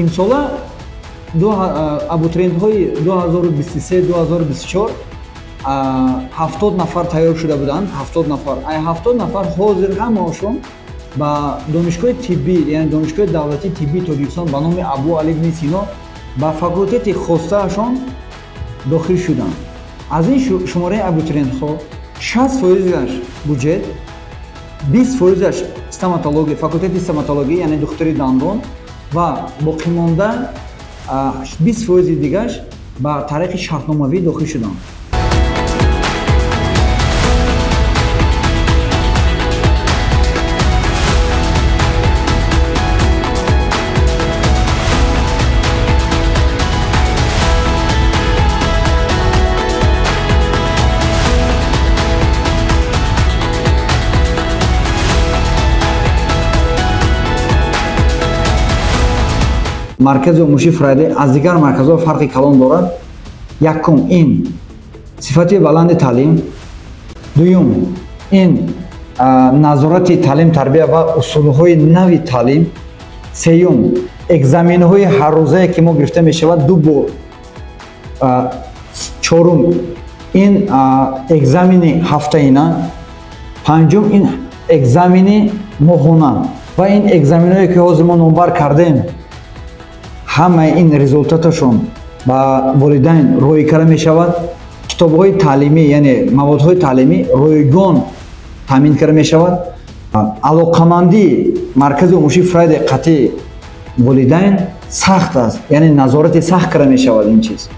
Имсола абутуриентҳои 2023-2024 70 нафар тайёр шуда буданд, 70 нафар. Ай 70 нафар ҳозир ҳамаашон ба донишгоҳи тиббӣ, яъне донишгоҳи давлатии тиббии Тоҷикистон ба номи Абу Али ибни Сино ба факултети хостаашон дохил шуданд. Аз ин шумораи абутуриентҳо 60%-аш буҷет, 20%-аш стоматология, факултети стоматология, яъне духтури дандон, ва боқимонда 20% дигараш ба тариқи шартномавӣ дохил шуданд. Маркази омӯзишии Фрайдей аз дигар марказҳо фарқи калон дорад. Якум ин сифати баланди таълим, дуюм ин назорати таълим, тарбия ва усулҳои нави таълим, сеюм экзаменҳои ҳаррӯзае ки мо гирифта мешавад 2 бор, чорум ин экзамени ҳафтаина, панҷум ин экзамени моҳона. Ва ин экзаменҳое ки ҳозир мо номбар кардем, ҳамаи ин результаташон ба волидайн рӯй карда мешавад. Китобҳои таълимӣ, яъне маводҳои таълимӣ ройгон таъмин карда мешавад. Алоқамандии маркази омӯзишии Фрайдей қатъи волидайн сахт аст, яъне назорати сахт карда мешавад ин чиз.